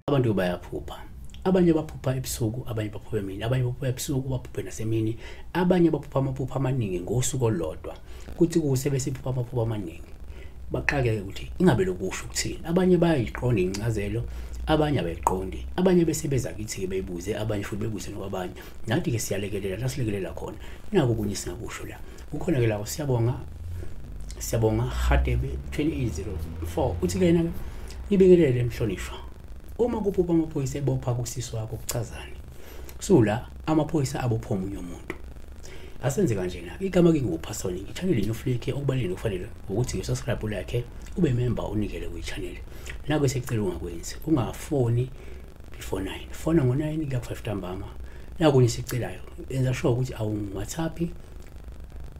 Abantu bayaphupha. Abanye baphupha ebusuku, abanye baphupha emini, abanye baphupha ebusuku baphuphe nasemini, abanye baphupha amaphupho amaningi ngosuku olulodwa. Kuthi kuse bese iphupha amaphupho amaningi. Baxakeke ukuthi ingabe lokusho ukuthini. Abanye bayayiqonda incazelo, abanye abayiqondi. Abanye bese beza kithi ke beyibuze, abanye futhi bebuze nokwabanye. Nathi ke siyalekelela, la silekelela khona. Naku kunye singakusho la. Kukhona ke la siyabonga. Siyabonga Hadebe 2804 uthi ke yena ke nibingelele mhlonishwa. Uma kuphupha amaphoyisa ebopha kusisi wakho kuchazani? Sula amaphoyisa abopha omunye umuntu. Asenze kanjena. Igama ke nguPasoni. I-channel inoFlake okubalulekile kufanele ukuthi usubscribe like ube member unikele kwi-channel. Naku esicela ungakwenzi. Ungafoni before 9. Fona ngo9 kuya ku5 ntambama. Nakunye sicelayo. Enza sure ukuthi awu WhatsApp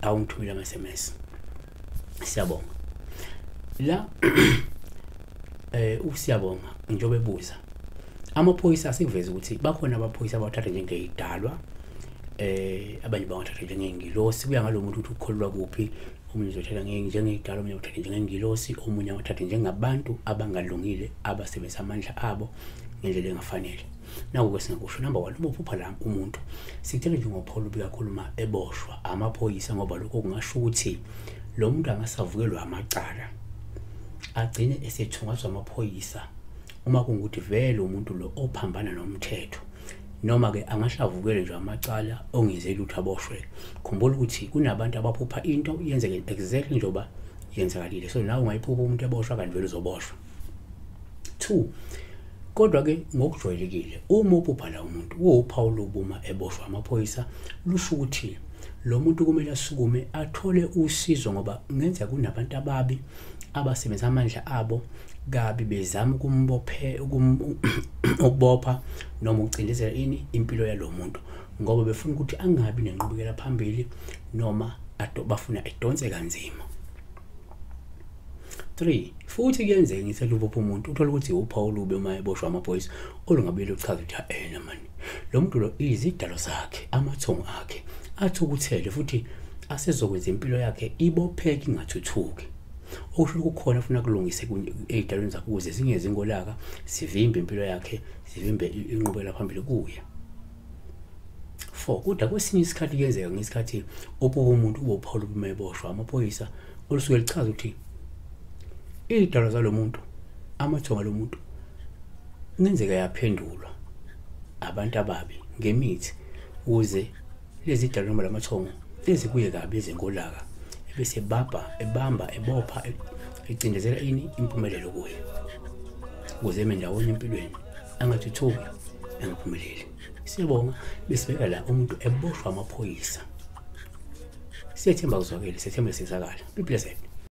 awungithumela ama SMS. Siyabonga. La usiyabonga njengoba ebuza amaphoyisa asikuveza ukuthi bakhona abaphoyisa abathatha njengeyidalwa, abanye bawathatha njengengilosi, kuya ngalo muntu ukuthi ukholelwa kuphi. Omunye uzothatha njengeyidalwa, omunye uthatha njengengilosi, omunye awathathe njengabantu abangalungile abasebenzisa amandla abo ngendlela engafanele. Naku-ke singakusho, number 1, uma uphupha la umuntu sikuthatha njengoPaul ubekakhuluma eboshwa amaphoyisa, ngoba lokho kungasho ukuthi lo muntu angasavukelwa amacala agcine esethungathwa amaphoyisa uma kungukuthi vele umuntu lo ophambana nomthetho, noma ke angahlavukelwe nje amacala ongenzeli lutho aboshwe. Khumbula ukuthi kunabantu abaphupha into yenzeke exactly njengoba yenzakalile, so nawe ungayiphupha umuntu eboshwa kanti vele uzoboshwa. 2, kodwa ke ngokujwayelekile uma uphupha la umuntu uwuphawu lobuma eboshwa amaphoyisa, lusho ukuthi lo muntu kumele asukume athole usizo, ngoba kungenzeka kunabantu ababi abasebenzisa amandla abo kabi bezama ukumbophe ukubopha noma ukucindezela ini impilo yalo muntu, ngoba befuna ukuthi angabi nenqubekela phambili noma bafuna edonse kanzima. 3, futhi kuyenzeka ngithi uphupha umuntu uthola ukuthi uphawu lube uma eboshwa amaphoyisa olungabile uchaza ukuthi ena mani lo muntu lo izidalo zakhe amathongo akhe athukuthele futhi asezokwenza impilo yakhe ibopheke ingathuthuki. Okusho kukhona ufuna kulungise ey'dalweni zakhe ukuze zingezi ngolaka sivimbe impilo yakhe, sivimbe inqubekela phambili kuye. 4, kodwa kwesinye isikhathi kuyenzeka ngesikhathi uphupha umuntu ubophawu lube uma eboshwa amaphoyisa olusuke lichaza ukuthi iy'dalwa zalo muntu, amathongo alo muntu kungenzeka yaphendulwa abantu ababi ngemithi ukuze lezi dalwa noma lamathongo ezibuye kabi ezengolaka bese baba ebamba ebopha ecindezela ini impumelelo kuye ukuze eme ndawonye empilweni angathuthuki angaphumeleli. Siyabonga besibeka la umuntu eboshwa amaphoyisa. Siyethemba kuzwakele, siyethemba sizakala. Be blessed.